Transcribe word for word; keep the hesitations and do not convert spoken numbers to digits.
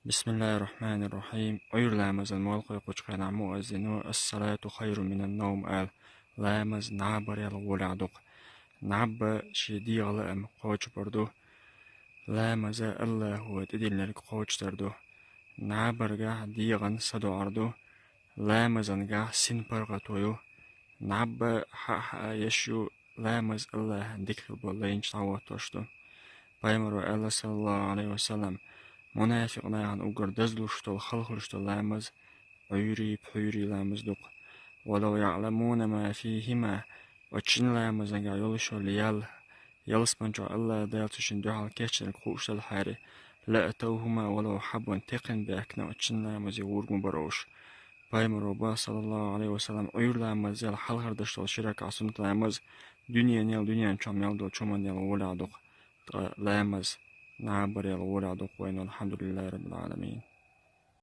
بسم الله الرحمن الرحيم. Ӏуйра ламазан молла кхойкхучу хенахь муаззино «الصلاة خير من النوم» аьлла, ламаз набарал гӀолехь ду-кх. Набба шен дегӀан лаам кхочур ду. Ламаза Аллахо тӀедиллинарг кхочушдар ду. Набаргахь дегӀан садоӀар ду. Ламазангахь син паргӀато ю. Набба хьа-хьа еш ю, ламаз Аллахьан дика хила болу лайначу дӀахӀоттош ду. Пайхамаро аьлла, саллаллаху Ӏалайхи ва саллам, мунафикъ нахана уггар дазлуш долу, халхалуш долу ламаз Ӏуьйрий, пхьуьйрий ламаз ду-кх. «ولو يعلمون ما فيهما», оцу шина ламазангахь йолуш йолу ял, ялсаманчохь Аллах Дала цу шина дуьхьал кечдинарг хууш делахьара, «لأتوهما ولو حبوا», текхна баьхкина оцу шина ламазе гӀур ма бара уьш. Пайхамаро боху, саллаллаху Ӏалайхи ва саллам, Ӏуьйра ламазал хьалхара деш долу ши ракаӀат суннат ламаз дуьненал, дуьнен чохь мел долчу хӀуманал гӀолехь ду-кх, ткъа ламаз набарал гӀолехь ду-кх вайна, алхьамдулиллахи раббил Ӏаламин.